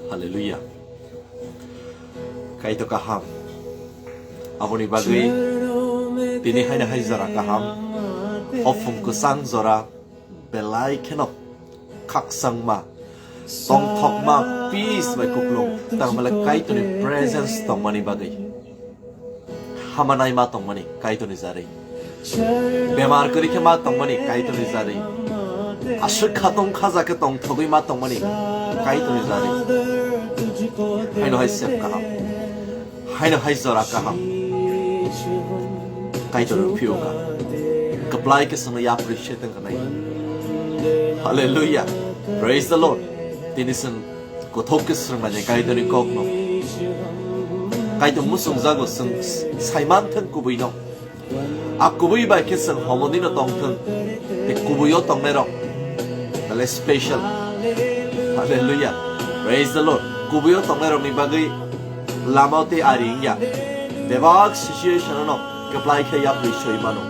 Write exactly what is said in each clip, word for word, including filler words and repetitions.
Hallelujah. Kaitor kaham. Aboni bagwi tini haino hai jora kaham. Hophung kwchang jora belai kheno khakchangma, tongthokma, peace bai kuplung. Tangmale Kaitorni presence tongmani bagwi. Hamanai ma tongmani Kaitorni jarwi. Bemar kwrwi khe ma tongmani Kaitorni jarwi. Aswk khatong khaja khe tongthogwi ma tongmani Kaitorni jarwi. Haino hai sep kaham. Haino hai jora kaham. Kaitor phiyokha. Kwplai khe chwngno yapri se tongkha nai. Hallelujah. Praise the Lord. Tini chwng kothok khe swrwngmani Kaitorni kokno. Kaitor muchungjago chwng saimanthwng kubuino. A kubui bai khe chwng homodino tongthwng. Tei kubuio tongnairok belai special. Hallelujah. Praise the Lord. Kubuio tongnairokni bagwi lama tei ari wngya. Bebak situation-o no kwplai khe yapri soi mano.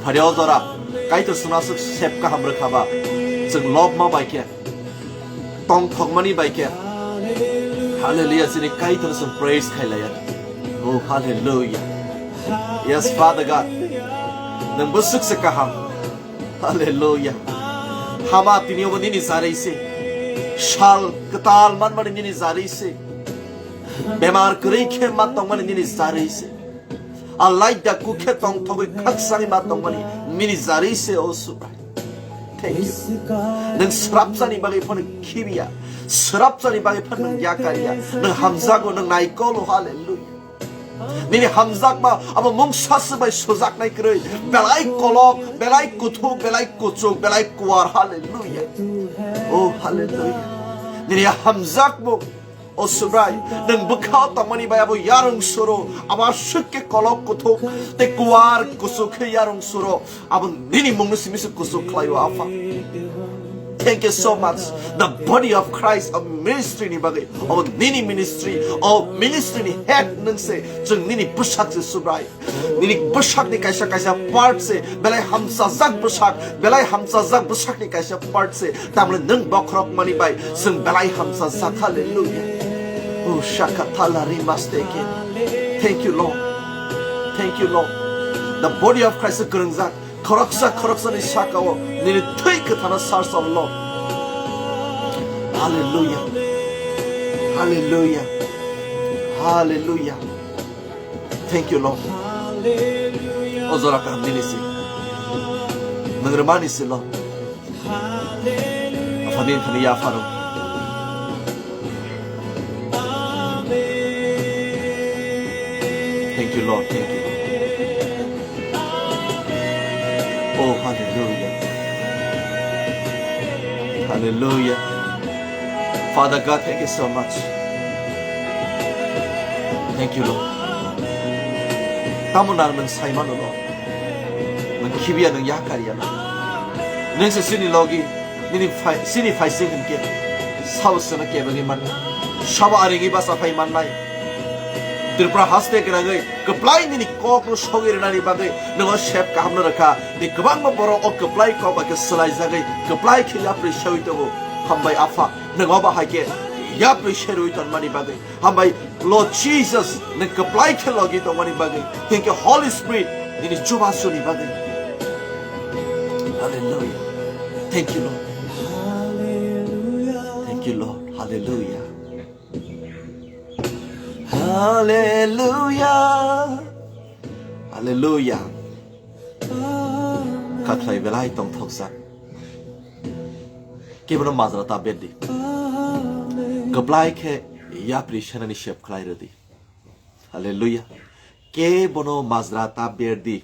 Phari o jora Kaitor chwngno aswk sep kaham rwkha ba. Chwng lobma bai khe. Tongthokmani bai khe. Hallelujah, chini Kaitor chwng praise khailaiya. Oh, hallelujah. Yes, Father God. Nwng bwswk se kaham. Hallelujah. Hama tini obo nini jarwi se. Sal kwtal manmani nini jarwi se. Bemar kwrwi khe ma tongmani nini jarwi se. A laida kukhe tongthogwi khakchangwi ma tongmani nini jarwi se, o Subrai. Thank you. Nwng srapsani bagwi phano khibiya, srapsani bagwi phano nwng yakariya, nwng hamjago, nwng naikolo, hallelujah. Nini hamjakma abo mungsa swbai sujaknai kwrwi, belai kolok, belai kuthuk, belai kuchuk, belai kuwar, hallelujah. Oh, hallelujah. Nini hamjakmung O Subrai, nwng bwkhao tongmani bai abo yarung suro, abo aswk khe kolok kuthuk tei kuwar kuchuk khe yarung suro, abo nini mungno simi se kuchuk khlaio, Apha. Thank you so much. The body of Christ, a ministry ni bagwi, abo nini ministry, o ministry ni head nwng se, chwng nini bwsak se, Subrai. Nini bwsakni kaisa kaisa part se, belai hamchajak bwsak, belai hamchajak bwsakni kaisa part se. Tamle nwng bokhorok mani bai, chwng belai hamchajak, hallelujah. Oh, shaka thala rimasteke. Thank you, Lord. Thank you, Lord. The body of Christ kwrwngjak. Khoroksa khoroksani sakao nini thwi kwthana sar sar, Lord. Hallelujah. Hallelujah. Hallelujah. Thank you, Lord. O jora kaham nini se. Nwng rwmani se, Lord. Apha nini thani yapharo. Thank you, Lord. Thank you. Oh, hallelujah. Hallelujah. Father God, thank you so much. Thank you, Lord. Tamo nang nwng saimano, Lord. Nwng khibiya, nwng yakariya, Lord. Nwng se chini logi, nini phai, chini phaising hinkhe, sabo seno kebengwi mannai. Sabo aringwi bacha phai mannai. Tripura haste gwnangwi kwplai nini kokno sogwi rwnani bagwi nwng o sep kahamno rwkha. Tei kwbangma borok o kwplai kok bai khe swlaijagwi kwplai khe yapri sewi tongo. Hambai Apha, nwng obo hai khe yapri serwi tonmani bagwi. Hambai Lord Jesus, nwng kwplai khe logi tongmani bagwi. Thank you, Holy Spirit, nini chubasuni bagwi. Hallelujah. Thank you, Lord. Thank you, Lord. Hallelujah. Hallelujah. Hallelujah. Khatlai belai tongthokjak. Kebono majra ta berdi. Kwplai khe yapri senani sep khlai rwdi. Hallelujah. Kebono majra ta berdi.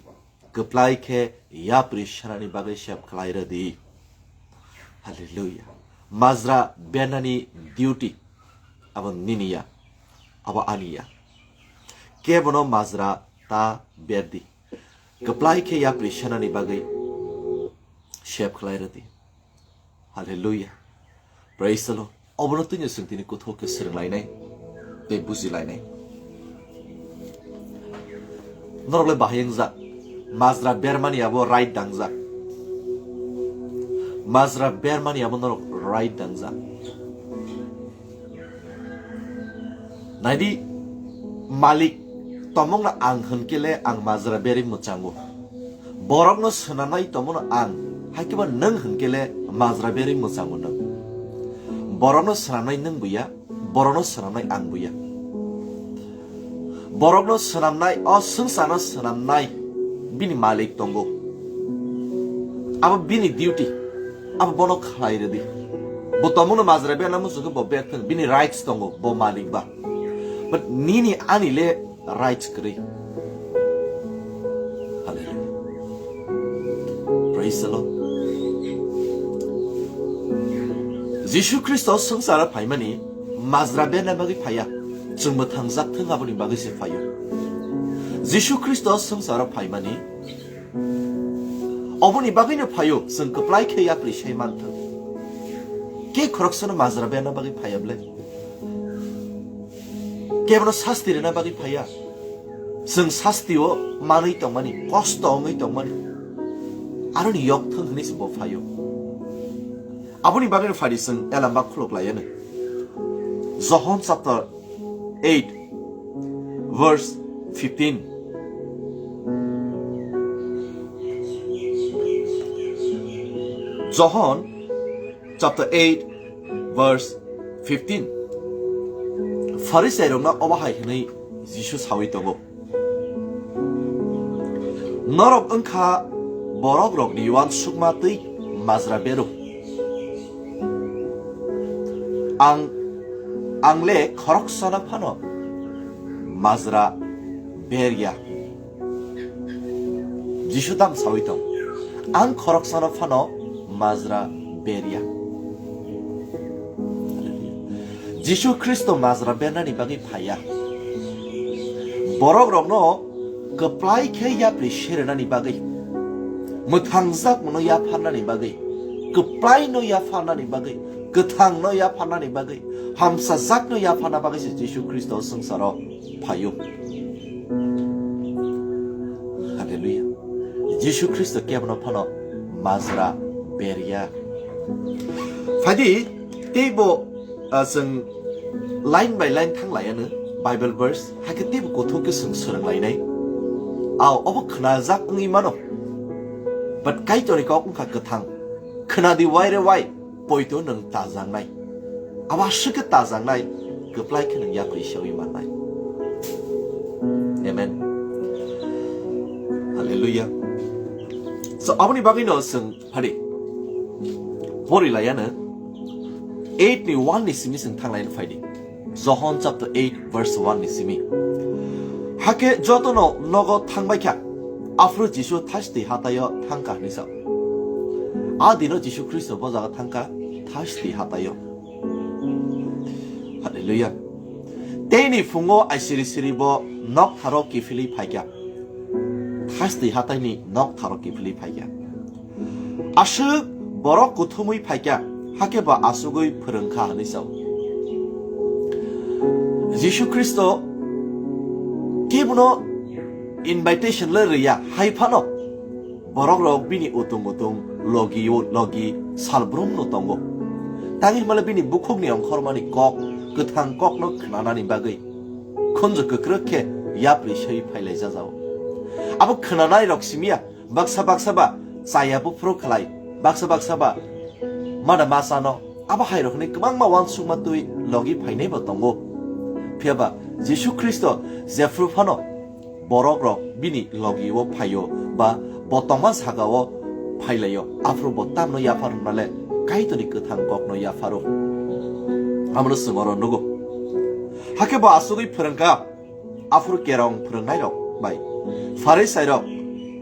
Kwplai khe yapri senani bagwi sep khlai rwdi. Hallelujah. Majra bernani duty abo nini ya, abo ani ya. Kebono majra ta berdi. Kwplai khe yapri senani bagwi sep khlai rwdi. Hallelujah. Praise the Lord. Obono twino chwng tini kuthok khe swrwnglainai tei bujilainai. Norok le bahai wngjak. Majra bermani abo right dangjak. Majra bermani abo norok right dangjak. Naidi, malik tongmungno ang hwnkhe le ang majra berwi mwchango. Borokno swnamnai tongmungno ang, hakhe ba nwng hwnkhe le majra berwi mwchango nwng. Borokno swnamnai nwng buya, borokno swnamnai ang buya. Borokno swnamnai, o swngcharno swnamnai bini malik tongo. Abo bini duty, abo bono khlai rwdi. Bo tongmungno majra berna muchungkhe bo berthwng, bini rights tongo, bo malik ba. But nini ani le rights kwrwi. Hallelujah. Praise the Lord. Jisu Khristo swngcharo phaimani majra berna bagwi phaiya, chwng mwthangjak thwng aboni bagwi se phaio. Jisu Khristo swngcharo phaimani oboni bagwino phaio, chwng kwplai khe yapri sai manthwng. Ke khoroksano majra berna bagwi phaiya ble? Kebono sasti rwna bagwi phaiya. Chwng sastio manwi tongmani, kosto wngwi tongmani, aroni yok thwng hwnwi se bo phaio. Aboni bagwino phaidi chwng elamba khuluk laiyanw. Johon chapter eight, verse fifteen. Johon chapter eight, verse fifteen. Pharisairokno obo hai hwnwi Jisu sawi tongo, "Norok wngkha borokrokni uansukma twi majra bero. Ang, ang le khoroksano phano majra berya." Jisu tang sawi tong, "Ang khoroksano phano majra berya." Jisu Khristo majra bernani bagwi phaiya. Borokrokno kwplai khe yapri serwnani bagwi, mwthangjak mano yapharnani bagwi, kwplaino yapharnani bagwi, kwthangno yapharnani bagwi, hamsajakno yapharna bagwi se Jisu Khristo swngcharo phaio. Hallelujah. Jisu Khristo kebono phano majra berya. Phaidi, teibo, ah, chwng line by line thang laiyanw, Bible verse, hakhe teibo kuthuk khe chwng swrwng lainai. Ao, obo khnajak wngwi mano. But Kaitorni kok wngkha kwthang. Khnadi wai re wai, poito nwng tajaknai. Abo aswk khe tajaknai, kwplai khe nwng yapri sewi mannai. Amen. Hallelujah. So, aboni bagwino chwng phadi pori laiyanw, eight ni one ni simi chwng thang laino phaidi. Johon chapter eight verse one ni simi. Hakhe jotono nogo thangbai kha, aphuru Jisu thasti hataio thangkha hwnwi sao. A dino Jisu Khristo bo jaga thangkha thasti hataio. Hallelujah. Teini phungo aisiri siri bo noktharo kiphilwi phaikha. Thasti hataini noktharo kiphilwi phaikha. Aswk borok kuthumwi phaikha, hakhe bo asugwi phwrwngkha hwnwi sao. Jisu Khristo kebono invitation le rwya, hai phano borokrok bini utung utung logi logi salbrumno tongo. Tangwi hwnba le bini bukhukni ongkhormani kok, kwthang kokno khnanani bagwi khunju kwkrwk khe yapri sewi phailaijajao. Abo khnanairok simiya, baksa baksa ba chaya buphuru khlai, baksa baksa ba mada masano, abo hai rokni kwbangma uansukma twi logi phainai bo tongo. Phiya ba Jisu Khristo jephru phano borok rok bini logi o phaio ba bo tongma saka o phailaio, aphuru bo tamno yaphar hwnmale Kaitorni kwthang kokno yapharo. Abono chwng oro nugo. Hakhe bo asugwi phwrwngkha. Aphuru kerong phwrwngnairok bai Pharisairok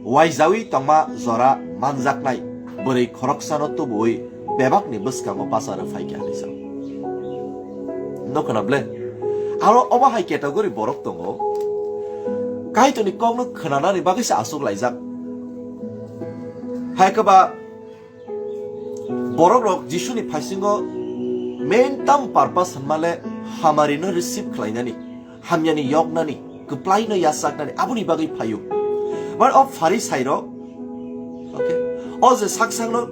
waijawi tongma jora manjaknai bwrwi khoroksano tubuwi bebakni bwskango bacha rwphaikha hwnwi sa. Nukho na ble? Aro obo hai category borok tongo, Kaitorni kokno khwnanani bagwi se achuk laijak. Hai khe ba Borokrok Jisuni phaisingo main tam purpose hwnmale hamarino receive khlainani, hamyani yoknani, kwplaino yachaknani, aboni bagwi phaio. But o Pharisairok, okay, o je saksakno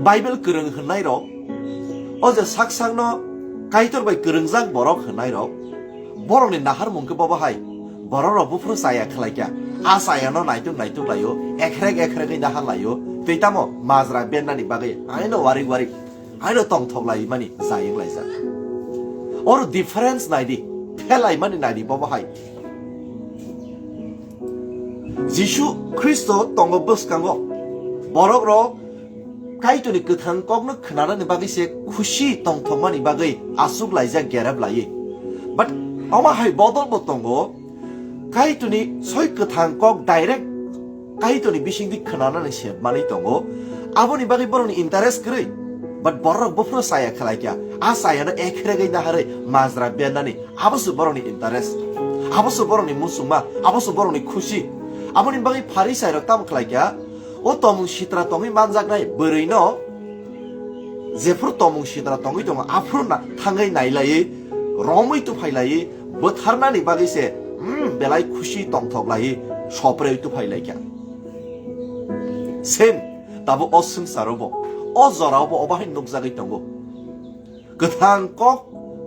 Bible kwrwng hwnnairok, o je saksakno Kaitor bai kwrwngjak borok hwnnairok, Borokni naharmung khe bobo hai. Borok rok buphuru chaya khlai kha. A chaya no naituk naituk laio, ekhrek ekhrek wi nahar laio. Tei tamo majra bennani bagwi haino warik warik, haino tongthok lai mani jayeng laijak. Oro difference naidi, phelai mani naidi bobo hai. Jisu Khristo tongo bwskango. Borok rok Kaitorni kwthang kokno khwnanani bagwi se khusi tongthokmani bagwi aswk laijak gerep laiwi. But omo hai bodol bo tongo, Kaitorni soi kwthang kok direct Kaitorni bisingtwi khwnanani se manwi tongo. Aboni bagwi borokni interest kwrwi. But borok buphuru chaya khlai kha. A chayano ekheregwi naharwi majra bennani. Abo se borokni interest. Abo se borokni muchungma. Abo se borokni khusi. Aboni bagwi Pharisai rok tamo khlai kha? O tomung sitra tongwi manjaknai bwrwino jephuru tomung sitra tongwi tongo, aphuru na-, thangwi nailaiwi, romwi tuphailawi, bwtharnani bagwi se, hmm, belai khusi tongthok laiwi, soprewi tuphailaikha. Same, tabuk o swngcharo bo, o jorao bo obo hai nukjagwi tongo. Kwthang kok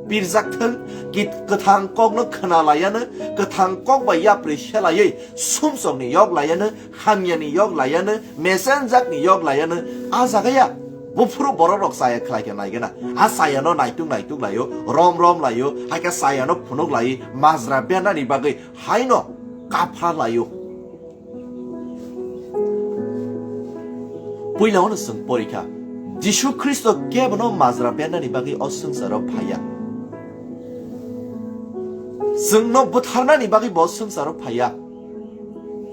pirjak thung, kit-, kwthang kokno khna laiano, kwthang kok bai yapri selaiwi, sumsokni yok laiano, hamyani yok laiano, mesenjakni yok laiano, a jagaya buphuru borok rok chaya khlai khe naigena. A chayano naituk naituk laio, rom rom laio, hai khe chayano phunuk lai, majra bennani bagwi haino kapha laio. Puila ono chwng porikha, Jisu Khristo kebono majra bennani bagwi o swngcharo phaiya. Chwngno bwtharnani bagwi bo swngcharo phaiya.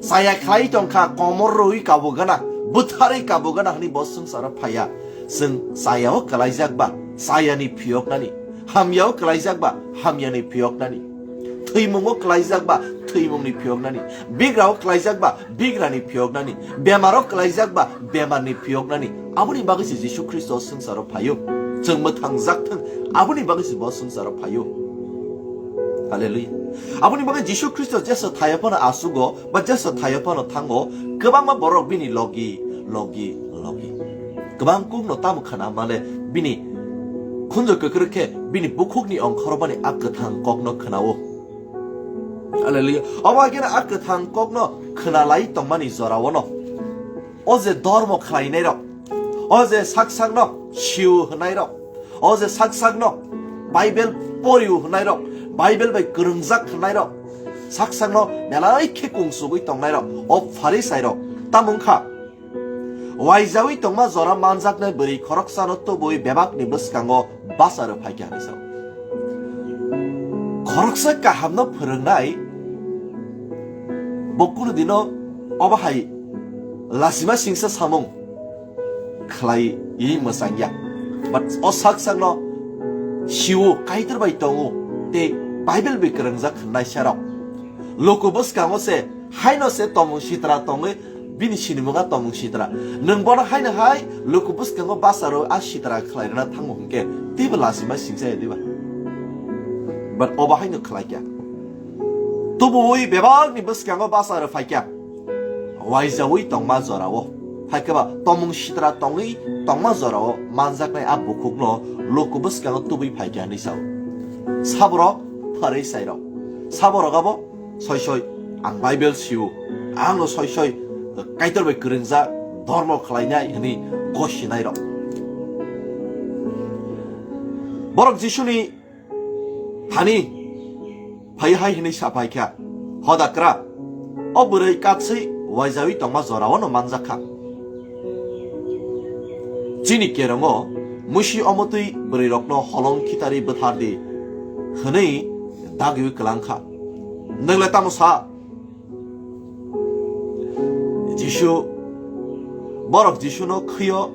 Chaya khlai tongkha, komor rwi kabugana, bwtharwi kabugana hwnwi bo swngcharo phaiya. Chwng chayao kwlaijak ba, chayani phiyoknani, hamyao kwlaijak ba, hamyani phiyoknani, thwimungo kwlaijak ba, thwimungni phiyoknani, bigrao kwlaijak ba, bigrani phiyoknani, bemaro kwlaijak ba, bemarni phiyoknani. Aboni bagwi se Jisu Khristo swngcharo phaio. Chwng mwthangjak thung, aboni bagwi se bo swngcharo phaio. Hallelujah. Aboni bagwi Jisu Khristo jesa thaya phano asugo, ba jesa thaya phano thango, kwbangma borok bini logi, logi, logi. Kwbang kukno tamo khna male bini khunju kwkrwk khe bini bukhukni ongkhorobani a kwthang kokno khnao. Hallelujah. Obo hai kheno a kwthang kokno khna lai tongmani joraono. O je dormo khlainairok, o je sak sakno siu hwnairok, o je sak sakno Bible poriu hwnairok, Bible bai kwrwngjak hwnairok, sak sakno belai khe kungsugwi tongnairok, o Pharisairok tamo wngkha, waijawi tongma jora manjaknai bwrwi khoroksano tubui bebakni bwskango bacharo phaikha hinwi sao. Khoroksa kahamno phwrwngnai bo kunu dino obo hai lachima singsa samung khlaiwi mwchangya. But o sak sakno siu, Kaitor bai tongo tei Bible bai kwrwngjak hwnnaisarok luku bwskango se haino se tomung sitra tongwi bini sinimung a tomung sitra. Nwng bono haino hai luku bwskango bacharo a sitra khlairwna thango hwnkhe teibo lachima singsa ya diba? But obo haino khlaikha. Tubuwi bebakni bwskango bacharo phaikha. Waijawi tongma jorao, phaikhe ba tomung sitra tongwi tongma jorao manjaknai a bukhukno luku bwskango tubui phaikha hinwi sao. Saborok Pharisairok. Saborok abo soi soi ang Bible siu, angno soi soi Kaitor bai kwrwngjak dormo khlainai hwnwi gosinairok. Borok Jisuni thani phai hai hwnwi sa phaikha, "Hodakra, o bwrwi katswi waijawi tongma jorao'-no manjakha. Chini kerongo Musi omotwi bwrwirokno holong khitarwi bwthardi," hwnwi dagiwi kwlangkha. Nwng le tamo sa? Jisu, borok Jisuno khwio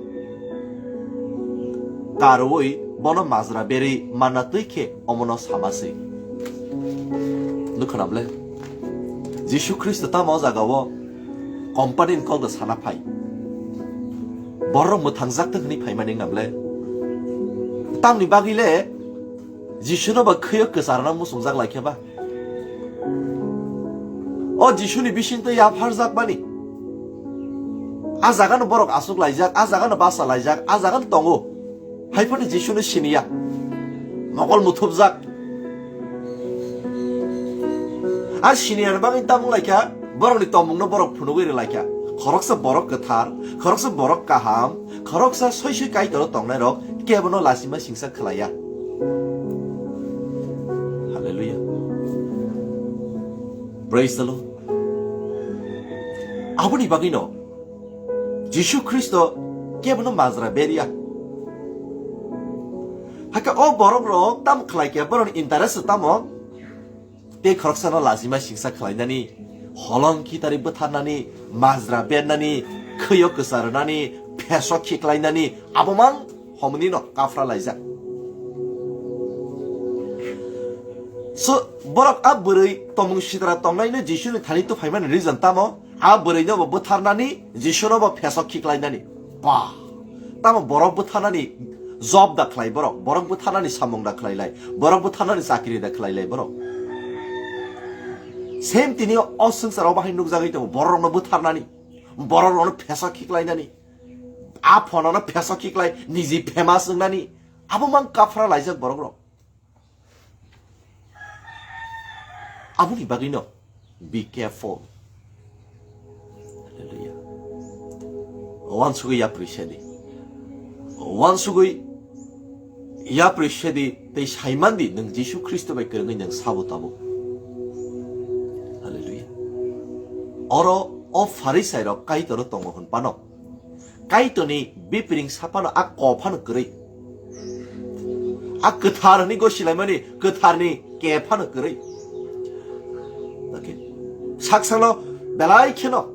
karwi bono majra berwi manna twi khe omono sama se. Nukho na ble? Jisu Khristo tamo o jaga o company ni kok da sana phai. Borok mwthangjak tong hwnwi phaimani wngna ble? Tamni bagwi le Jisuno ba khwio kwcharna muchungjak lai khe ba? O Jisuni bisingtwi yapharjakmani. A jagano borok aswk laijak, a jagano basa laijak, a jagano tongo. Haiphano Jisuno siniya. Mokol muthupjak. A siniya ni bagwi tamung laikha, borokni tomungno borok phunugwi rwlaikha. Khoroksa borok kwthar, khoroksa borok kaham, khoroksa soi soi Kaitoro tongnairok kebono lachima singsa khlaiya. Hallelujah. Praise the Lord. Aboni bagwino Jisu Khristo kebono majra berya. Hakhe o borok rok tam khlai khe borok ni interest tamo? Tei khoroksa no lachima singsa khlainani, holong khitari bwtharnani, majra bernani, khwio kwcharwnani, pheso khiklainani, abo mang homni no kaphra laijak. So, borok a bwrwi tomung sitra tongnaino Jisuni thani tuphaimani reason tamo? A bwrwino bo bwtharnani, Jisuno bo pheso khiklainani. Ba! Tamo borok bwtharnani job da khlai borok, borok bwtharnani samung da khlai lai, borok bwtharnani chakri da khlai lai borok. Same tini o swngcharo bahai nukjagwi tongo, borokno bwtharnani, borokno pheso khiklainani, a phonono pheso khiklai, niji famous wngnani, abo mang kaphra laijak borok rok. Aboni bagwino be careful. Hallelujah. Wansugwi yapri sedi. Wansugwi yapri sedi tei saimandi nwng Jisu Khristo bai kwrwngwi nwng sabo tabuk. Hallelujah. Oro o Pharisai rok Kaitor tongo hwn phano. Kaitorni bipring saphano a kophano kwrwi. A kwthar hwnwi gosilaimani kwtharni kephano kwrwi. Saksa no belai kheno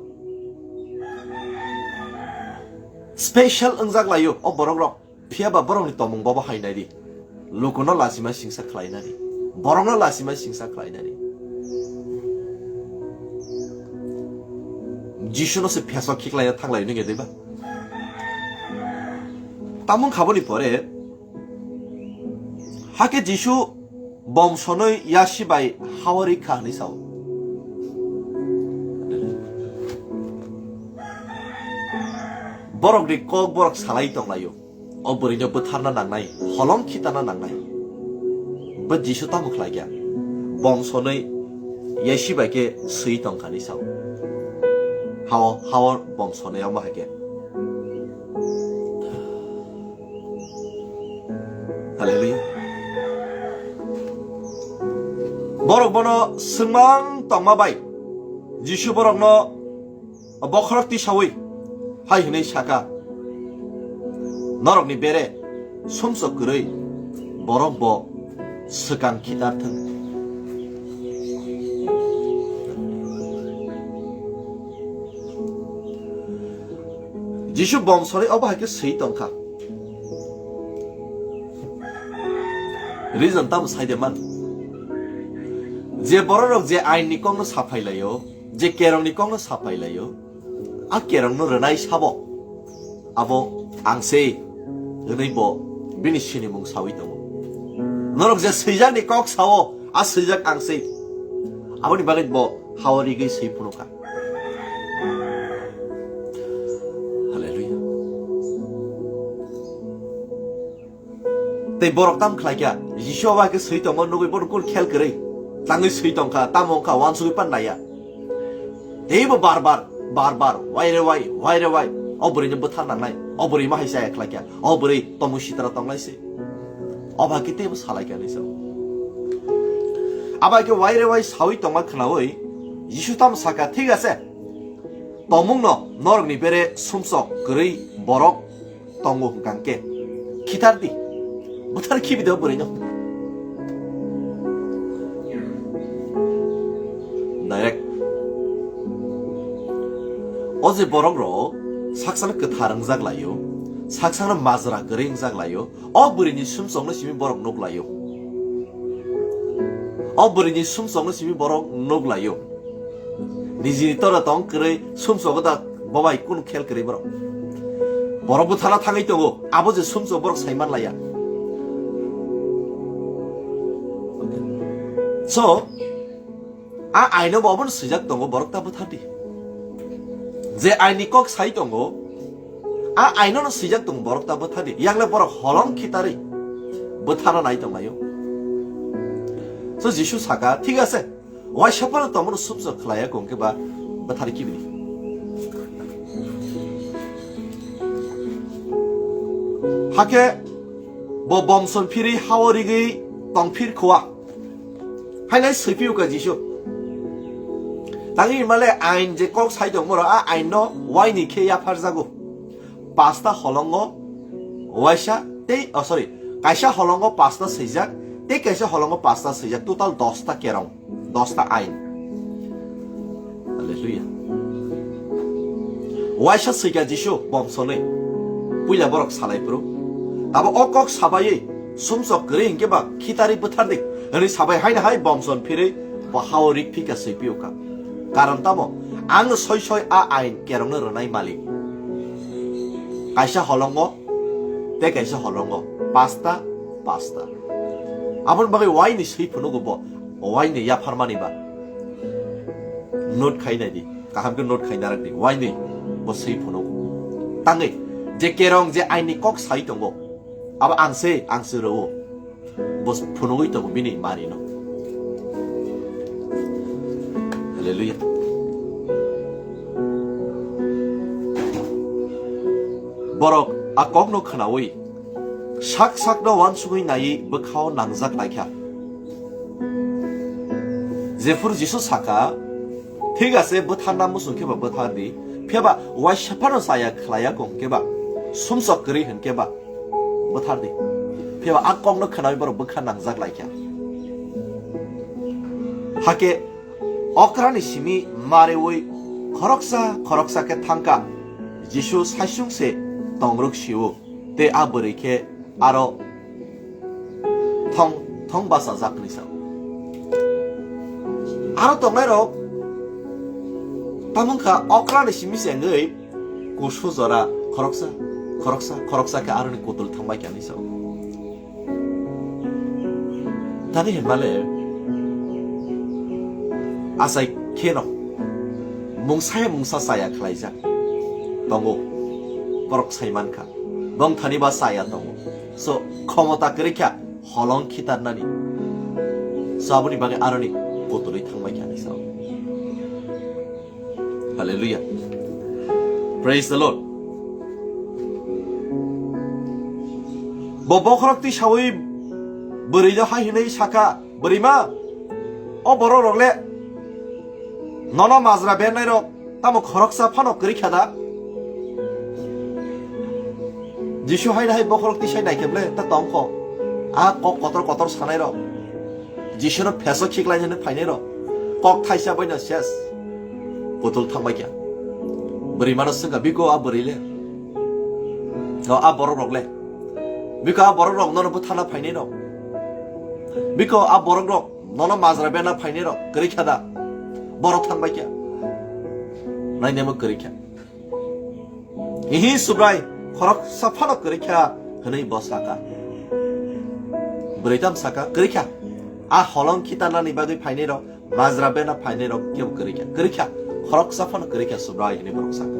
special wngjak laio o borok rok. Phiya ba borokni tomung bobo hai nai di. Lukuno lachima singsa khlai nani. Borokno lachima singsa khlai nani. Jisuno se pheso khiklaina thanglai nungya diba? Tamung khaboni pore hake Jisu bomsonoi yasi bai hawari kha hwnwi sao. Borok ni kok borok salai tonglaio. O bwrwino bwtharna nangnai, holong khitana nangnai. Bo Jisu tamo khlaikha? Bomsonwi yasi bai khe swi tongkha ni sao. Hao, hao bomsonwi omo hai khe. Hallelujah. Borok bono swngmang tongma bai Jisu borokno bokhorok tisawi hai hwnwi saka, "Norokni bere sumsok kwrwi borok bo swkang khitar thung." Jisu bomsonwi obo hai khe swi tongkha. Reason tamo sai de man. Je bororok je ain ni kokno saphai laio, je kerong ni kokno saphai laio, a kerong no rwnai sabo, abo ang se hwnwi bo bini sinimung sawi tongo. Norok je swijak ni kok sao, a swijak ang se. Aboni bagwi bo hao rigwi swi phunukha. Hallelujah. Tei borok tam khlai kha, Jisu abo hai khe swi tongo, nugwi bono kul khel kwrwi. Tangwi swi tongkha, tamo wngkha, uansugwi pan naiya. Teibo bar bar, bar bar, wai re wai, wai re wai. O bwrwino bwthar nangnai, o bwrwi ma hai chaya khlai kha, o bwrwi tomung sitra tongnai se. Obo hai khe teibo salai kha hinwi sao. Abo hai khe wai re wai sawi tongma khnaui Jisu tamo sakha, "Thik ase, tomungno norokni bere sumsok kwrwi borok tongo hwnkha khe khitar di, bwthar khibi de o bwrwino." Direct. O je borok rok saksano kwthar wngjak laio, saksano majra kwrwi wngjak laio, o bwrwini sumsokno simi borok nuk laio. O bwrwini sumsokno simi borok nuk laio. Nijini tora tong kwrwi sumsogo da bobai kunu khel kwrwi borok. Borok bwthana thangwi tongo, abo je sumsok borok sai man laiya. So, a aino bo obono swijak tongo, borok ta bwthar di. Je aini kok sai tongo, a ainono swijak tongo, borok ta bwthar di. Yangle borok holong khitarwi bwthana nai tong laio. So, Jisu saka, "Thik ase, Waisa phano tongmano sumsok khlaiya kong khe ba bwthar kibini. Hakhe bo bomson phirwi hao rigwi tongphir khua. Hainai swipiuka Jisu. Tangwi male ain je kok sai tongmoro, a ain no waini khe yapharjago. Pasta holongo waisa tei, oh, sorry, kaisa holongo pasta swijak, tei kaisa holongo pasta swijak, total dosta kerong, dosta ain. Hallelujah. Waisa swikha Jisu bomsonwi, puila borok salai phuru. Tabo o kok sabai sumsok kwrwi hinkhe ba khitari bwthardi, hwnwi sabai haino hai bomson phirwi bo hao rik phika swipiuka. Karon tamo? Ang soi soi a ain kerongno rwnai malik. Kaisa holongo, tei kaisa holongo. Pasta, pasta. Aboni bagwi waini swi phunugo bo, waini yapharmani ba. Note khai nai di, kaham khe note khai narak di, waini bo swi phunugo. Tangwi, je kerong je aini kok sai tongo, abo ang se, ang se rwo. Bo phunugwi tongo bini manino. Hallelujah. Borok a kokno khnaui sak sakno uansugwi naiwi bwkhao nangjak laikha. Jephuru Jisu saka, "Thik ase, bwtharna muchung khe ba bwthar di, phiya ba waisa phano chaya khlaiya kong khe ba, sumsok kwrwi hwn khe ba bwthar di." Phiya ba a kokno khnaui borok bwkha nangjak laikha. Hakhe okrani simi mareui khoroksa khoroksa khe thangkha. Jisu saisung se tongruk sio, tei a bwrwi khe aro thong thong bachajak hwnwi sao. Aro tongnairok tamo wngkha okrani simi se wngwi kusu jora khoroksa, khoroksa, khoroksa khe aroni kutul thangbai khe hwnwi sao. Tani hinmale achai kheno mungsa ya mungsa chaya khlaijak tongo, borok sai mankha, bongthani ba chaya tongo. So, khomota kwrwi kha holong khitarnani. So, aboni bagwi aroni kutulwi thangbai kha hwnwi sao. Hallelujah. Praise the Lord. Bo bokhorok tisaui bwrwino hai hwnwi sakha, "Bwrwima, o borok rok le nono majra bernai rok tamo khoroksa phano kwrwi kha da?" Jisu hai hai bokhorok tisai naikhe ble ta tongkho. A kok kotor kotor sanai rok. Jisuno pheso khiklai hwnwi phainai rok. Kok thaisa baino ses. Kutul thangbai kha. Bwrwimano swngkha, "Biko a bwrwi le? O a borok rok le? Biko a borok rok nono bwtharna phainai rok? Biko a borok rok nono majra berna phainai rok kwrwi kha da?" Borok thangbai kha. Nainemo kwrwi kha. "Ihi Subrai, khoroksa phano kwrwi kha," hwnwi bo sakha. Bwrwi tam sakha, "Kwrwi kha. A holong khitarnani bagwi phainai rok, majra berna phainai rok kebo kwrwi kha. Kwrwi kha. Khoroksa phano kwrwi kha Subrai," hwnwi borok sakha.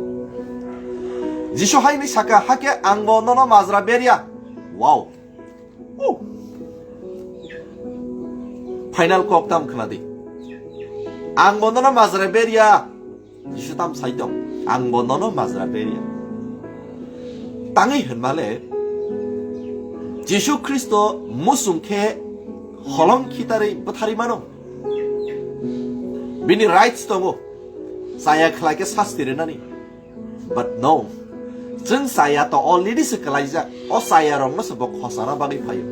Jisu hai hwnwi sakha, "Hakhe angbo nono majra berya." Wow. Uh. Final kok tam khna di. "Angbo nono majra berya." Jisu tam sai tong, "Angbo nono majra berya." Tangwi hwnmale, Jisu Khristo muchung khe holong khitarwi bwtharwi mano. Bini rights tongo, chaya khlai khe sasti rwnani. But no, chwng chaya to already se kwlaijak, o chaya rokno se bo khosana bagwi phaio.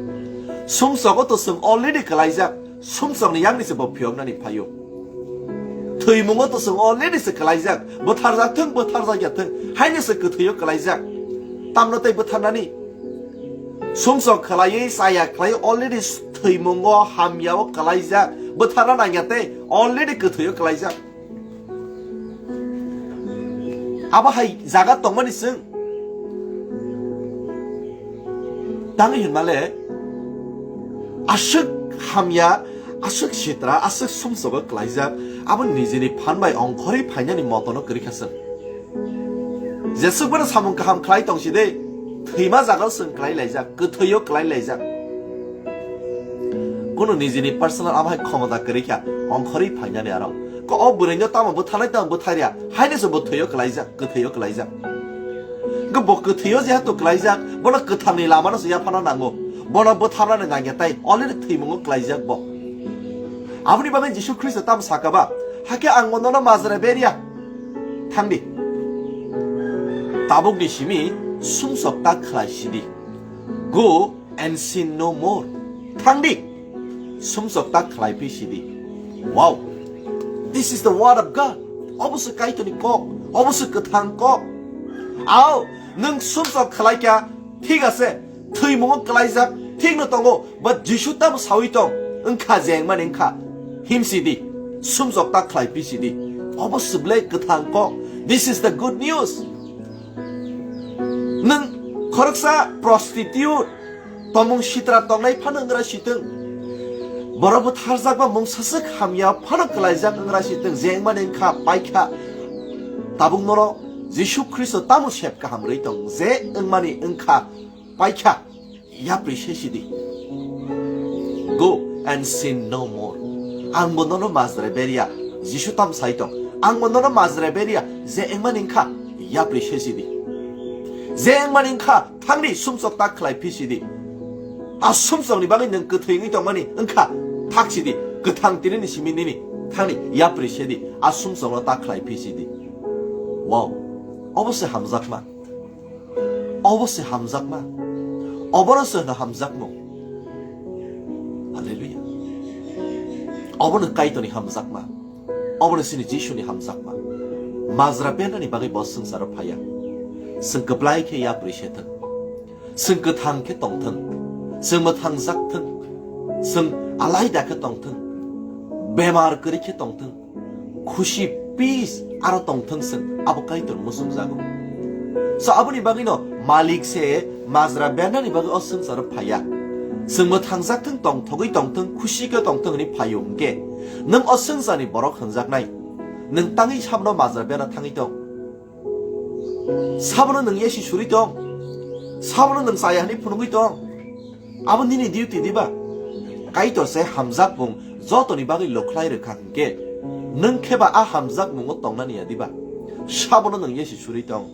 Sumsogo to chwng already kwlaijak, sumsokni yakni se bo phiyoknani phaio. Thwimungo to chwng already se kwlaijak, bwtharjak thung, bwtharjak ya thung, haino se kwthwio kwlaijak. Tamno tei bwtharnani? Sumsok khwlaiwi chaya khlai already thwimungo hamyao kwlaijak, bwtharna nangya tei already kwthwio kwlaijak. Abo hai jaga tongmani chwng. Tangwi hinmale, aswk hamya, aswk sitra, aswk sumsogo kwlaijak, abo nijini phan bai ongkhorwi phainani motono kwrwi kha chwng. Jeswk bono samung kaham khlai tong si de, thwima jagao chwng kwlai laijak, kwthwio kwlai laijak. Kunu nijini personal amo hai khomota kwrwi kha, ongkhorwi phainani aro. Ko o bwrwino tamo bwtharnai tamo bwtharya, haino se bo thwio kwlaijak, kwthwio kwlaijak. Ko bo kwthwio jehetu kwlaijak, bono kwthangni lamano se yaphana nango. Bono bwtharnani nangya tai, already thwimungo kwlaijak bo. Aboni bagwi Jisu Khristo tamo saka ba, hakhe ang bonono majra berya. Thangdi. Tabukni simi sumsok ta khlai sidi. Go and sin no more. Thangdi. Sumsok ta khlai phi sidi. Wow. This is the word of God. Obo se Kaitorni kok. Obo se kwthang kok. Ao, nwng sumsok khlai kha, thik ase. Thwimungo kwlaijak, thik no tongo. But Jisu tamo sawi tong. Wngkha je wngmani wngkha. Himsidi. Sumsok ta khlai phi sidi. Obo se ble kwthang kok. This is the good news. Nwng khoroksa prostitute, tomung sitra tongnai phano wngra sitwng. Borok bwtharjakba mung saswk hamya phano kwlaijak wngra sitwng, je wngmani wngkha paikha. Tabuk nono Jisu Khristo tamo sep kaham rwi tong, je wngmani wngkha paikha. Yapri se sidi. Go and sin no more. Ang bo nono majra berya. Jisu tam sai tong. Ang bo nono majra berya. Je wngmani wngkha, yapri se sidi. Je wngmani wngkha, thangdi sumsok ta khlai phi sidi. A sumsokni bagwi nwng kwthwi wngwi tongmani wngkha, thak sidi. Kwthang tinini simi nini. Thangdi yapri sedi. A sumsokno ta khlai phi sidi. Wow. Obo se hamjakma. Obo se hamjakma. Obono se hwno hamjakmung. Hallelujah. Obono Kaitorni hamjakma. Obono chini Jisuni hamjakma. Majra bernani bagwi bo swngcharo phaiya. Chwng kwplai khe yapri se thwng. Chwng kwthang khe tong thwng. Chwng mwthangjak thwng. Chwng alaida khe tong thwng. Bemar kwrwi khe tong thwng. Khusi, peace aro tong thwng chwng, abo Kaitor muchungjago. So, aboni bagwino Malik se majra bernani bagwi o swngcharo phaiya. Chwng mwthangjak thwng, tongthogwi tong thwng, khusi khe tong thwng hwnwi phaio hwnkhe, nwng o swngcharni borok hwnjaknai. Nwng tangwi sabono majra berna thangwi tong. Sabono nwng yasi suri tong. Sabono nwng chaya hwnwi phunugwi tong. Abo nini duty diba? Kaitor se hamjakmung jotoni bagwi lukhlai rwkha hwnkhe, nwng kheba a hamjakmungo tongnani ya diba? Sabono nwng yasi suri tong.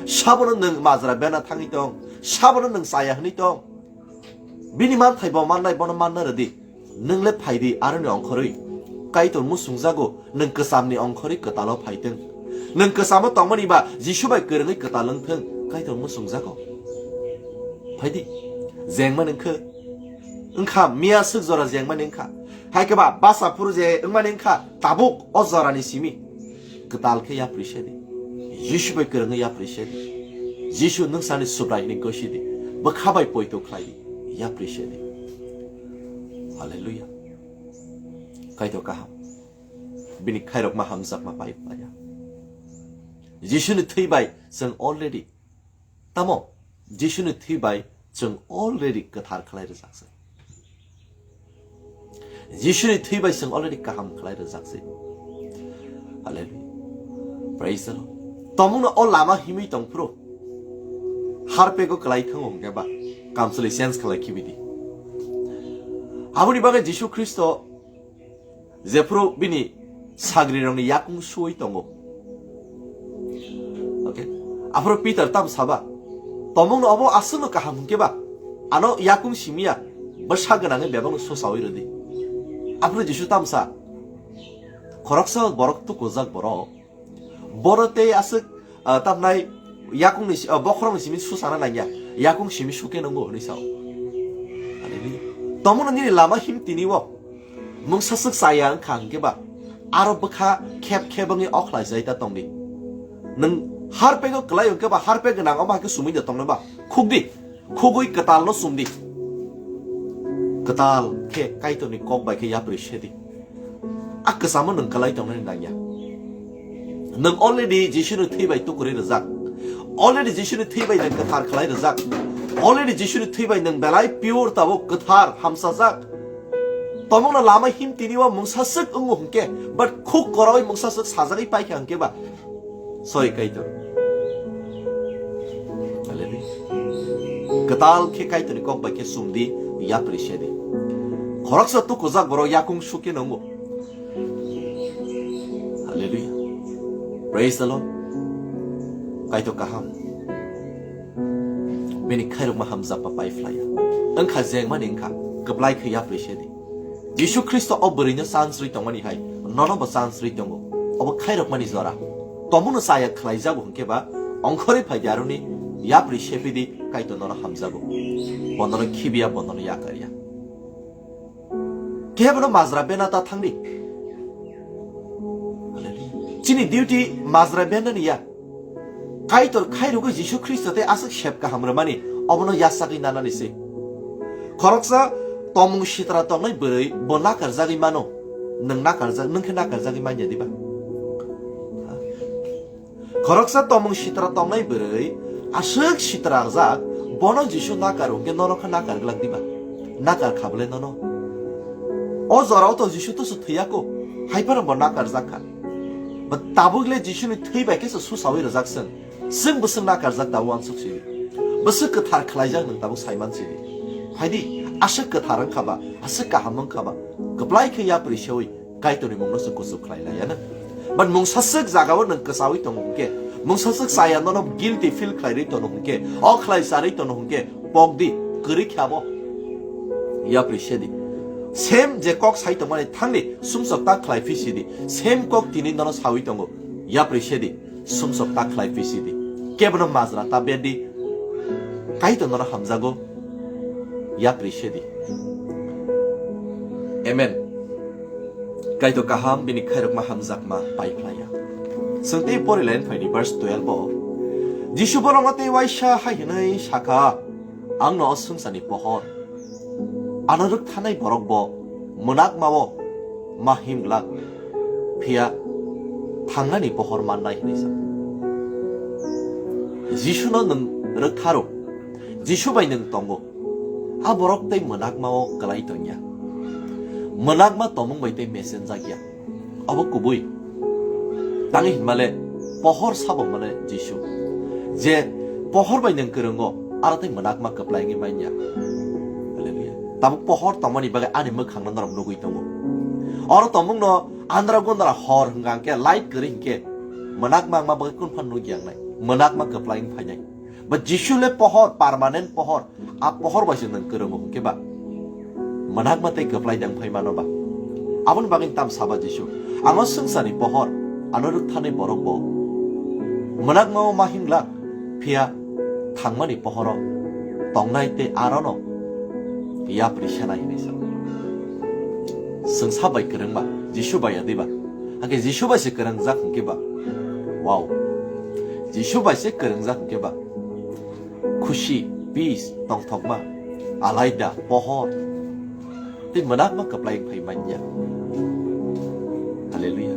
Sabono nwng majra bena thangwi tong. Sabono nwng chaya hwnwi tong. Bini manthai bo mannai, bono manna rwdi. Nwng le phaidi aroni ongkhorwi. Kaitor muchungjago, nwng kwchamni ongkhorwi kwtalo phaitwng. Nwng kwchamo tongmani ba Jisu bai kwrwngwi kwtal wngthwng, Kaitor muchungjago. Phaidi, jengmani wngkhe, wngkha miya swk jora jengmani wngkha. Hai khe ba basa phuru je wngmani wngkha, tabuk o jorani simi kwtal khe yapri sedi. Jisu bai kwrwngwi yapri sedi. Jisu nwng sani Subrai hwnwi gosi di. Bwkha bai poito khlai di. Yapri sedi. Hallelujah. Kaitor kaham. Bini khairokma hamjakma pai paya. Jisuni thwi bai chwng already. Tamo? Jisuni thwi bai chwng already kwthar khlai rwjak se. Jisuni thwi bai chwng already kaham khlai rwjak se. Hallelujah. Praise the Lord. Tomungno o lama himwi tong phuru. Harpego kwlai thango hwnkhe ba. Kamchwlwi change khlai khibi di. Aboni bagwi Jisu Khristo jephuru bini sagrirokni yakung suwi tongo. Okay. Aphuru Peter tam saba, tomungno obo aswkno kaham hwnkhe ba, ano yakung simiya, bwsa gwnangwi bebakno susawi rwdi. Aphuru Jisu tamsa, khoroksa borok tukujak borok, bono tei aswk, ah, tamnai yakungni si-, ah, bokhorokni simi susana nangya, yakung simi suke nangbo hwnwi sao. Ani bini, tomungno nini lama him tini o. Mungsa swk chaya wngkha hwnkhe ba, aro bwkha khep khep wngwi okhlai jai ta tongdi. Nwng harpego kwlai hwnkhe ba, harpek gwnang omo hai khe sumui da tongno ba, khukdi, khugwi kwtalno sumdi. Kwtal khe Kaitorni kok bai khe yapri sedi. A kwchamo nwng kwlai tongnani nangya. Nwng already Jisuni thwi bai tukuri rwjak. Already Jisuni thwi bai nwng kwthar khlai rwjak. Already Jisuni thwi bai nwng belai pure tabuk kwthar hamsajak. Tomungno lama him tini o mungsa swk wngo hwnkhe, but khuk korawi mungsa swk sajagwi paikha hwnkhe ba. Sorry, Kaitor. Hallelujah. Kwtal khe Kaitorni kok bai khe sumdi, yapri sedi. Khoroksa tukujak borok yakung sukhe nungo. Hallelujah. Praise the Lord. Kaitor kaham. Bini khairokma hamjakma pai phlaiya. Wngkha jengmani wngkha, kwplai khe yapri se di. Jisu Khristo o bwrwino chance rwi tongmani hai, nono bo chance rwi tongo. Obo khairokmani jora. Tomono chaya khlaijago hwnkhe ba, ongkhorwi phai di aroni, yapri se phi di, Kaitor nono hamjago. Bo nono khibiya, bo nono yakarya. Kebono majra bena ta thangdi. Chini duty majra bena ni ya. Kaitor khairogwi Jisu Khristo tei aswk sep kaham rwmani, obono yachagwi nanani se. Khoroksa tomung sitra tongnai bwrwi bo nakarjagwi mano. Nwng nakarjak, nwng khe nakarjagwi manya diba? Khoroksa tomung sitra tongnai bwrwi aswk sitra rwjak, bono Jisu nakar hwnkhe nono khe nakar glak diba? Nakar kha bwle nono? O jorao to Jisu to se thwiya ko, hai phano bo nakar jak kha. Bo tabuk le Jisuni thwi bai khe se susawi rwjak chwng. Chwng bwswk nakar jak tabuk uansuk sidi. Bwswk kwthar khlaijak nwng tabuk saiman sidi. Phaidi, aswk kwthar wngkha ba, aswk kaham wngkha ba, kwplai khe yapri sewi Kaitorni mungno se kuchuk khlai laiya na. But mungsaswk jagao nwng kwchawi tongo hwnkhe, mungsaswk chaya nono guilty feel khlairwi tono hwnkhe, o khlai charwi tono hwnkhe, pok di, kwrwi khe abo. Yapri se di. Same je kok sai tongmani thangdi, sumsok ta khlai phi sidi. Same kok tini nono sawi tongo. Yapri se di. Sumsok ta khlai phi sidi. Kebono majra ta bedi. Kaitor nono hamjago. Yapri sedi. Amen. Kaitor kaham bini khairokma hamjakma pai phlaiya. Chwng tei pori line phaidi verse twelve o. Jisu borokno tei waisa hai hwnwi sakha, "Ang no o swngcharni pohor." Ano rwkthanai borok bo mwnakmao ma him glak, phiya thangnani pohor mannai hwnwi sa. Jisuno nwng rwktharo, Jisu bai nwng tongo, a borok tei mwnakmao kwlai tongya. Mwnakma tomung bai tei mesenjak ya. Obo kubui. Tangwi hinmale pohor sabo male Jisu. Je pohor bai nwng kwrwngo, aro tei mwnakma kwplai wngwi manya. Hallelujah. Tabuk pohor tongmani bagwi ani mwkhangno norok nugwi tongo. Oro tongmungno andra gundra hor hwnkha hwnkhe, light kwrwi hinkhe, mwnakma wngma bagwi kunu phano nukya wngnai. Mwnakma kwplai wng phainai. Ba Jisu le pohor, permanent pohor. A pohor bai se nwng kwrwngo hwnkhe ba, mwnakma tei kwplai dang phai mano ba? Aboni bagwi tam saba Jisu, "Ang o swngcharni pohor, ano rwkthanai borok bo mwnakmao ma him glak, phiya thangmani pohoro tongnai tei arono yapri sanai," hwnwi sa. Chwng sa bai kwrwng ba, Jisu bai ya diba? Hakhe Jisu bai se kwrwngjak hwnkhe ba? Wow. Jisu bai se kwrwngjak hwnkhe ba? Khusi, peace, tongthokma, alaida, pohor, tei mwnakma kwplai wng phai manya. Hallelujah.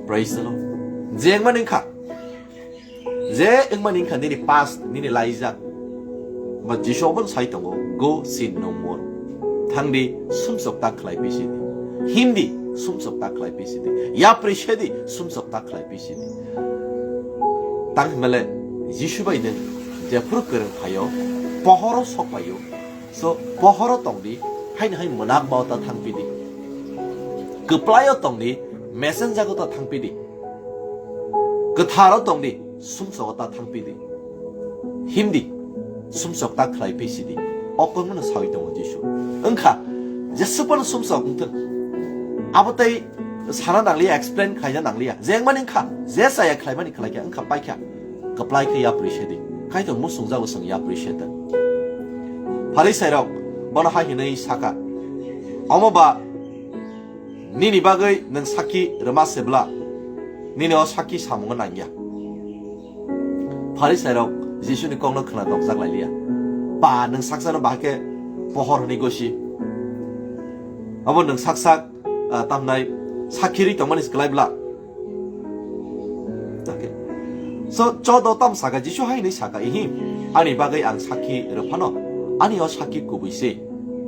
Praise the Lord. Je wngmani wngkha, je wngmani wngkha nini past, nini laijak. Ba Jisu obo sai tongo, "Go sin no more." Thangdi, sumsok ta khlai phi sidi. Himdi, sumsok ta khlai phi sidi. Yapri sedi, sumsok ta khlai phi sidi. Tang hinmale Jisu bai nwng jephuru kwrwng phaio, pohoro sok phaio. So, pohoro tongdi, haino hai mwnakmao ta thangpidi. Kwplaio tongdi, mesenjago ta thangpidi. Kwtharo tongdi, sumsogo ta thangpidi. Himdi, sumsok ta khlai phi sidi. O kokno sawi tongo Jisu. Wngkha, jesupano sumsok wngthwng. Abo tei sana nangliya, explain khlaina nangliya. Je wngmani wngkha, je chaya khlaimani khlaikha, wngkha paikha. Kwplai khe yapri sedi. Kaitor musungjago chwng yapri sedi. Pharisairok bono hai hwnwi saka, "Omo ba nini bagwi nwng sakhi rwma se bla? Nini o sakhi samungo nangya." Pharisairok Jisuni kokno khna dokjak lailiya. "Ba, nwng saksano bahai khe pohor hwnwi gosi? Abo nwng sak sak, ah, tamnai sakhi rwi tongmani se kwlai bla?" Okay. So, chodo tam saka, Jisu hai hwnwi saka, "Ihi, ani bagwi ang sakhi rw phano, ani o sakhi kubui se.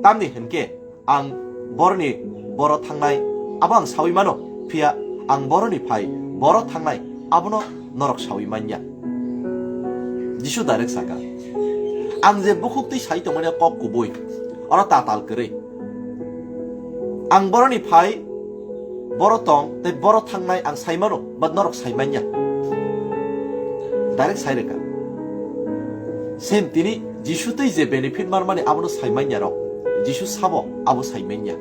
Tamni hwn khe ang boroni boro thangnai, abo ang sawi mano, phiya ang boroni phai boro thangnai, abono norok sawi manya." Jisu direct saka, "Ang je bukhuk twi sai tongmani kok kubui, oro tatal kwrwi. Ang boroni phai, boro tong, tei boro thangnai ang sai mano, but norok sai manya. Direct sai rwkha. Same tini Jisu tei je benefit marmani abono sai manya rok. Jisu sabo abo sai manya.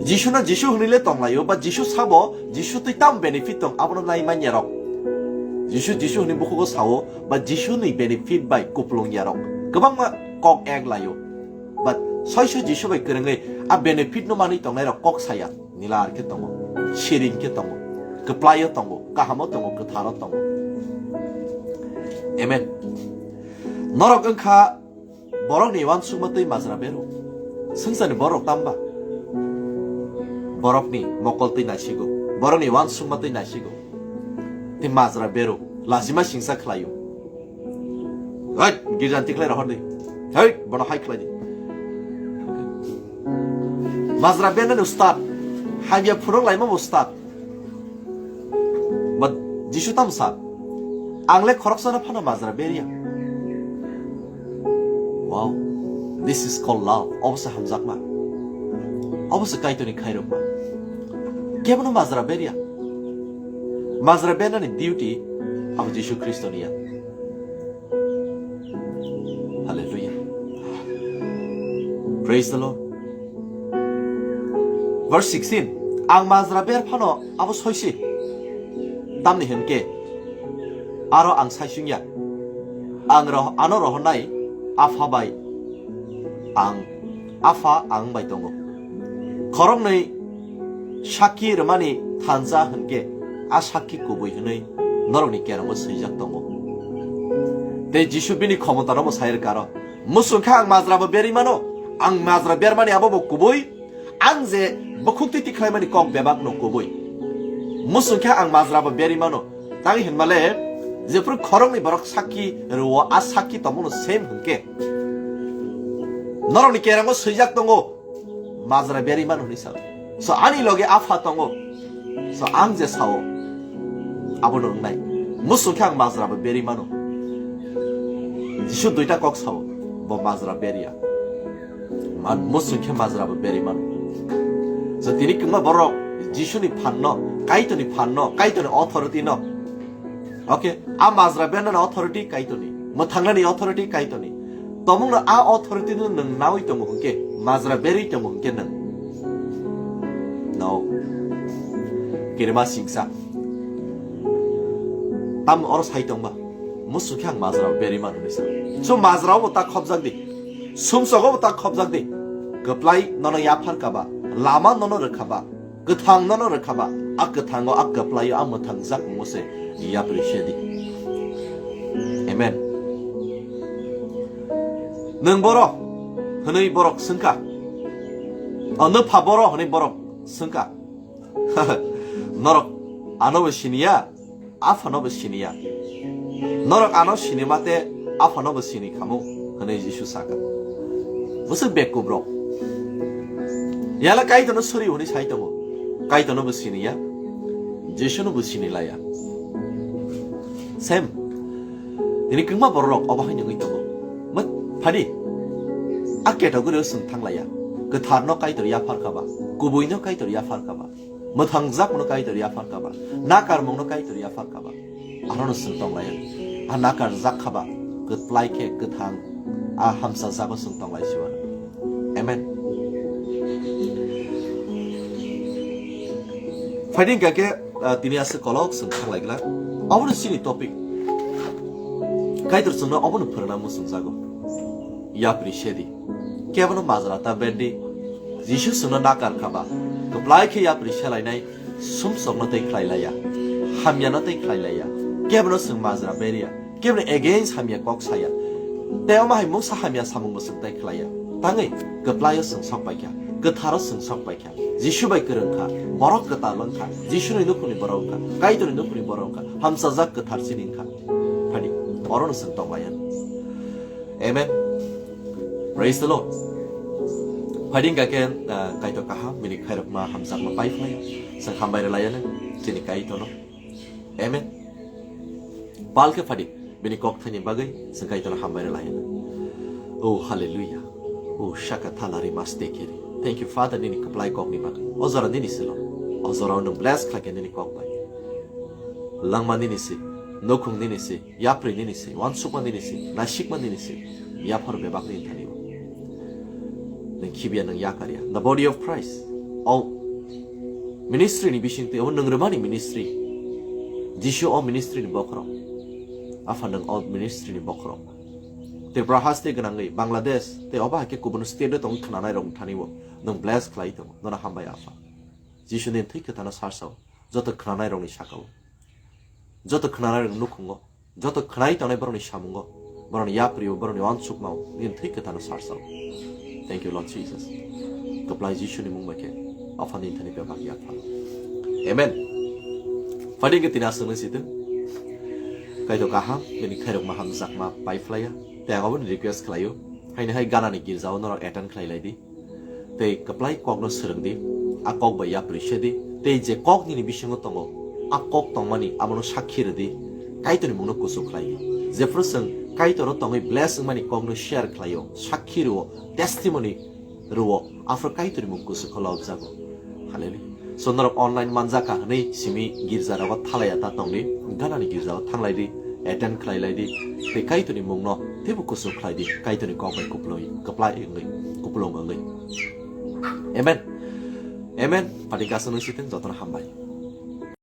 Jisu na Jisu hwnwi le tonglaio, but Jisu sabo Jisu tei tam benefit tong abono nai manya rok. Jisu Jisu hwnwi bukhugo sao, but Jisu ni benefit bai kuplung ya rok. Kwbangma kok ek laio. But soi soi Jisu bai kwrwngwi a benefit no manwi tongnai rok kok saya. Nilar khe tongo, siring khe tongo, kwplaio tongo, kahamo tongo, kwtharo tongo. Amen. Norok wngkha borokni uansukma tei majra beru. Swngcharni borok tamba? Borokni mokol tei naisigo, borokni uansukma tei naisigo. Tei majra beru, lachima singsa khlaio. Hei, girjan tikhlai rohor di. Hei, bono hai khlai di. Majra bernani ustad. Hamya phunuk laima bo ustad. But Jisu tam sa. Ang le khoroksa no phano majra beria. Wow. This is called love. Obo se hamjakma. Obo se Kaitorni khairokma. Kebono majra beria. Majra bernani duty abo Jisu Khristo niya. Hallelujah. Praise the Lord. Verse sixteen. Ang majra ber phano abo soisi. Tamni hwn khe aro ang saisung ya. Ang roh-, ano rohornai Apha bai ang, Apha ang bai tongo. Khoroknwi sakki rwmani thansa hwn khe a sakki kubui hwnwi norokni kerongo swijak tongo. Tei Jisu bini khomotano bo sai rwkha aro, "Muchung khe ang majra bo berwi mano, ang majra bermani abo bo kubui, ang je bukhuk twi tikhlaimani kok bebak no kubui. Muchung khe ang majra bo berwi mano." Tang hinmale, jephru khoroknwi borok sakki rwo, a sakki tongmano same hwn khe norokni kerongo swijak tongo, majra berwi mano hwnwi sao. So ani loge Apha tongo. So ang je sao, abono wngnai. Muchung khe ang majra bo berwi mano. Jisu duita kok sao, bo majra beria. Man, muchung khe majra bo berwi mano. So tini kwma borok Jisuni phanno, Kaitorni phanno, Kaitorni authority no. Okay, a majra bernani authority Kaitorni, mwthangnani authority Kaitorni. Tomungno a authority no nwng nawi tongo hwnkhe, majra berwi tongo hwnkhe nwng. No. Kirima singsa. Tam oro sai tongba. Muchung khe ang majra berwi mano hwnwi sa. So majra bo ta khobjak di. Sumsogo bo ta khobjak di. Kwplai nono yaphar kha ba, lama nono rwkha ba, kwthang nono rwkha ba, a kwthango, a kwplaio, a mwthangjak mungo se yapri se di. Amen. Nwng boro hwnwi borok swngkha. O, nw pha boro hwnwi borok swngkha. Norok ano bo siniya. Aphano bo siniya. Norok ano sinima tei Aphano bo sini khamu, hwnwi Jisu sakha. Bwswk bekup rok. Yala Kaitorno suri hwnwi sai tongo. Kaitorno bo siniya. Jisuno bo sini laya. Same. Tini kwbangma borok rok obo hai nungwi tongo. Mat phadi. A category o chwng thang laya. Kwtharno Kaitor yaphar kha ba. Kubuino Kaitor yaphar kha ba. Mwthangjakmano Kaitor yaphar kha ba, nakarmungno Kaitor yaphar kha ba, arono chwng tong lai. A nakarjak kha ba, kwplai khe kwthang, a hamsa jago chwng tong lai si uanw. Amen. Phaidi hwnkha khe, ah, tini aswk kolok chwng thang lai glak. Obono chini topic. Kaitor chwngno obono phwrwngna muchung jago. Yapri sedi. Kebono majra ta berdi. Jisu chwngno nakar kha ba, kwplai khe yapri selainai, sumsokno tei khlai laya, hamyano tei khlai laya, kebono chwng majra beriya, keboni against hamya kok saya, tei omo hai mungsa hamya samungbo chwng tei khlaiya. Tangwi kwplaio chwng sok paikha, kwtharo chwng sok paikha, Jisu bai kwrwng kha, borok kwtal wngkha, Jisuni nukhungni borok wngkha, Kaitorni nukhungni borok wngkha, hamsajak kwthar chini wngkha. Phadi, orono chwng tong laiya. Amen. Praise the Lord. Phaidi hwnkha khe, ah, Kaitor kaham, bini khairokma hamjakma pai phlai. Chwng hambai rwlaiya nw chini Kaitorno. Amen. Pal khe phaidi, bini kokthaini bagwi chwng Kaitorno hambai rwlaiya nw. Oh, hallelujah. Oh, shaka thalari maste khere. Thank you, Father, nini kwplai kokni bagwi. O jora nini silo. O jorao nwng bless khlaikha nini kok bai. Langma nini si, nukhung nini si, yapri nini si, uansukma nini si, naisikma nini si, yaphar bebak nini thani o. Nwng khibiya nwng yakarya. The body of Christ. O ministry ni bisingtwi, o nwng rwmani ministry. Jisu o ministry ni bokhorok. Apha nwng o ministry ni bokhorok. Tripura haste gwnangwi, Bangladesh, tei obo hai khe kubun state o tong khwnanai rok thani o. Nwng bless khlai tongo. Nono hambai Apha. Jisu ni thwi kwthano sarsao. Joto khwnanai rokni sakao. Joto khwnanai rokni nukhungo. Joto khwnai tongnai borokni samungo, borokni yaprio, borokni uansukmao, nini thwi kwthano sarsao. Thank you, Lord Jesus. Kwplai Jisuni mung bai khe, Apha nini thani bebak yapha. Amen. Phadi khe tini aswk nung sitwng. Kaitor kaham, bini khairokma hamjakma paiphlaiya. Tei ang aboni request khlaio. Haini hai ganani girjao norok attend khlai lai di. Tei kwplai kokno swrwng di, a kok bai yapri se di, tei je kok nini bisingo tongo, a kok tongmani abono sakhi rw di, Kaitorni mungno kuchuk khlai di. Jephru chwng Kaitoro tongwi bless wngmani kokno share khlaio, sakhi rwo, testimony rwo, aphuru Kaitorni mung kuchuk khe lobjago. Hallelujah. So norok online manjak kha hwnwi simi girja rogo thalaiya ta tongdi, ganani girja o thanglai di, attend khlai lai di, tei Kaitorni mungno teibo kuchuk khlai di, Kaitorni kok bai kuplung, kwplai wngwi, kuplung wngwi. Amen. Amen. Pati gasa nung siteng jotono hambai.